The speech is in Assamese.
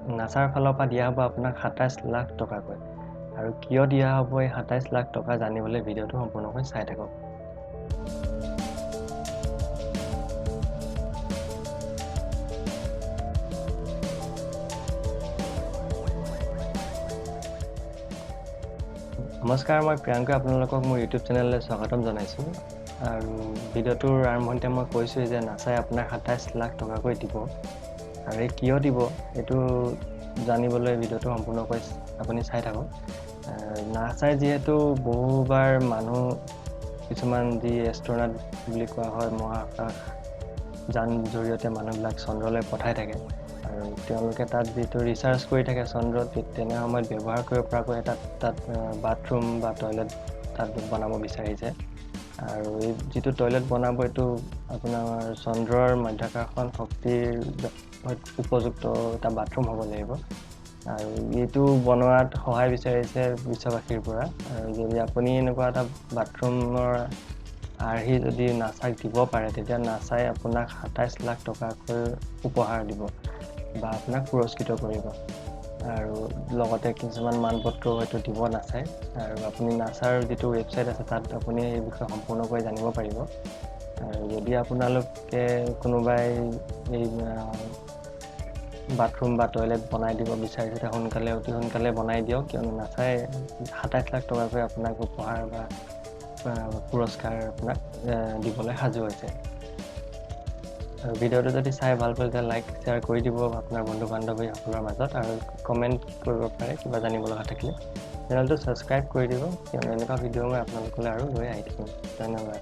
নাছাৰ ফালৰ পৰা দিয়া হ'ব আপোনাক 27 লাখ টকাকৈ। আৰু কিয় দিয়া হ'ব এই 27 লাখ টকা, জানিবলৈ ভিডিঅ'টো সম্পূৰ্ণকৈ চাই থাকক। নমস্কাৰ, মই প্ৰিয়াংকা, আপোনালোকক মোৰ ইউটিউব চেনেললৈ স্বাগতম জনাইছোঁ। আৰু ভিডিঅ'টোৰ আৰম্ভণিতে মই কৈছোঁৱেই যে নাছাই আপোনাক 27 লাখ টকাকৈ দিব। আৰু এই কিয় দিব, এইটো জানিবলৈ ভিডিঅ'টো সম্পূৰ্ণকৈ আপুনি চাই থাকক। নাছাই যিহেতু বহুবাৰ মানুহ কিছুমান, যি এষ্ট্ৰনাট বুলি কোৱা হয়, মহাকাশ যান জৰিয়তে মানুহবিলাক চন্দ্ৰলৈ পঠাই থাকে আৰু তেওঁলোকে তাত যিটো ৰিচাৰ্চ কৰি থাকে চন্দ্ৰত, তেনে সময়ত ব্যৱহাৰ কৰিব পৰাকৈ এটা তাত বাথৰুম বা টয়লেট তাত বনাব বিচাৰিছে। আৰু এই যিটো টয়লেট বনাব, এইটো আপোনাৰ চন্দ্ৰৰ মাধ্যাকৰ্ষণ শক্তিৰ উপযুক্ত এটা বাথৰুম হ'ব লাগিব। আৰু এইটো বনোৱাত সহায় বিচাৰিছে বিশ্ববাসীৰ পৰা। আৰু যদি আপুনি এনেকুৱা এটা বাথৰুমৰ আৰ্হি যদি নাছাক দিব পাৰে, তেতিয়া নাছাই আপোনাক 27 লাখ টকাকৈ উপহাৰ দিব বা আপোনাক পুৰস্কৃত কৰিব। আৰু লগতে কিছুমান মানপত্ৰও হয়তো দিব নাছাই। আৰু আপুনি নাছাৰ যিটো ৱেবছাইট আছে, তাত আপুনি এই বিষয়ে সম্পূৰ্ণকৈ জানিব পাৰিব। আৰু যদি আপোনালোকে কোনোবাই এই বাথৰুম বা টয়লেট বনাই দিব বিচাৰিছে, তেতিয়া সোনকালে, অতি সোনকালে বনাই দিয়ক, কিয়নো নাছাই 27 লাখ টকাকৈ আপোনাক উপহাৰ বা পুৰস্কাৰ আপোনাক দিবলৈ সাজু হৈছে। আৰু ভিডিঅ'টো যদি চাই ভাল পালে, তেতিয়া লাইক, শ্বেয়াৰ কৰি দিব আপোনাৰ বন্ধু বান্ধৱীসকলৰ মাজত আৰু কমেণ্ট কৰিব পাৰে কিবা জানিব লগা থাকিলে। চেনেলটো ছাবস্ক্ৰাইব কৰি দিব, কিয়নো এনেকুৱা ভিডিঅ' মই আপোনালোকলৈ আৰু লৈ আহি থাকিম। ধন্যবাদ।